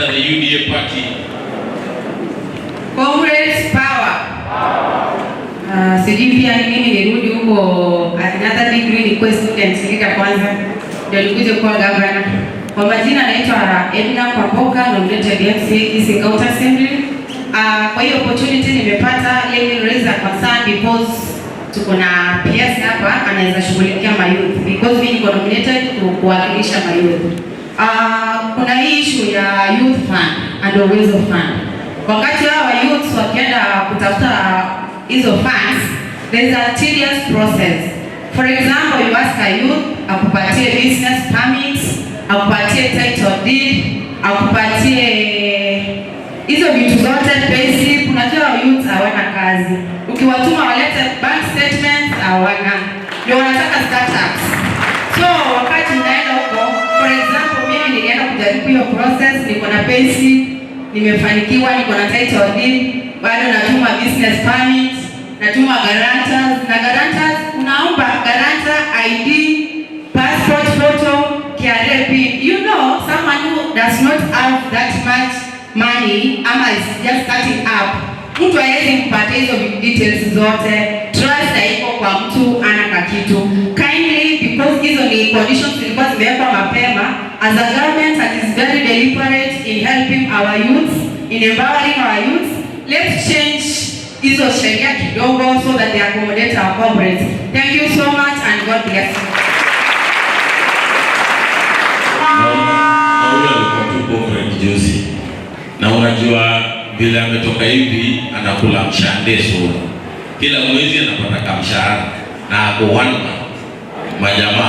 under the UDA party. Comrades, power. Sijui pia ni mimi nirudi huko another degree, nikuwe student leader kwanza ndio nikuje kuwa governor. Kwa majina naitwa Edna Kwamboka, nominated MCA Kisii County Assembly. Kwa hiyo opportunity nimepata, let me raise a concern because tuko na PS hapa anaweza shughulikia mayouth because mimi niko nominated kuwakilisha mayouth. Kuna hii issue ya youth fund and Uwezo Fund. Wakati hawa youths wakienda kutafuta hizo funds, there is a tedious process. For example, you ask a youth akupatie business permit, akupatie title deed, akupatie hizo vitu zote basic. Unajua youths hawana kazi, ukiwatuma walete bank statements hawana, ndio wanataka startups. So wakati unaenda huko, for example, mimi nilienda kujaribu hiyo process, niko na basic, nimefanikiwa, niko na title deed, bado natuma business permit, natuma guarantors, na guarantors unaomba guarantor ID, passport photo, KRA PIN. Someone who does not have that much money ama is just starting up, mtu hawezi mpatia hizo details zote. Trust haiko kwa mtu ana kakitu. Kindly, because hizo ni conditions zilikuwa zimewekwa mapema, as a government that is very deliberate in helping our youths, in empowering our youths, let's change hizo sheria kidogo so that they accommodate our comrades. Thank you so much and God bless you. Na huyo alikuwa tu comrade juzi, na unajua vile ametoka hivi anakula mshande sura, kila mwezi anapata kamshahara na ako one man majamaa.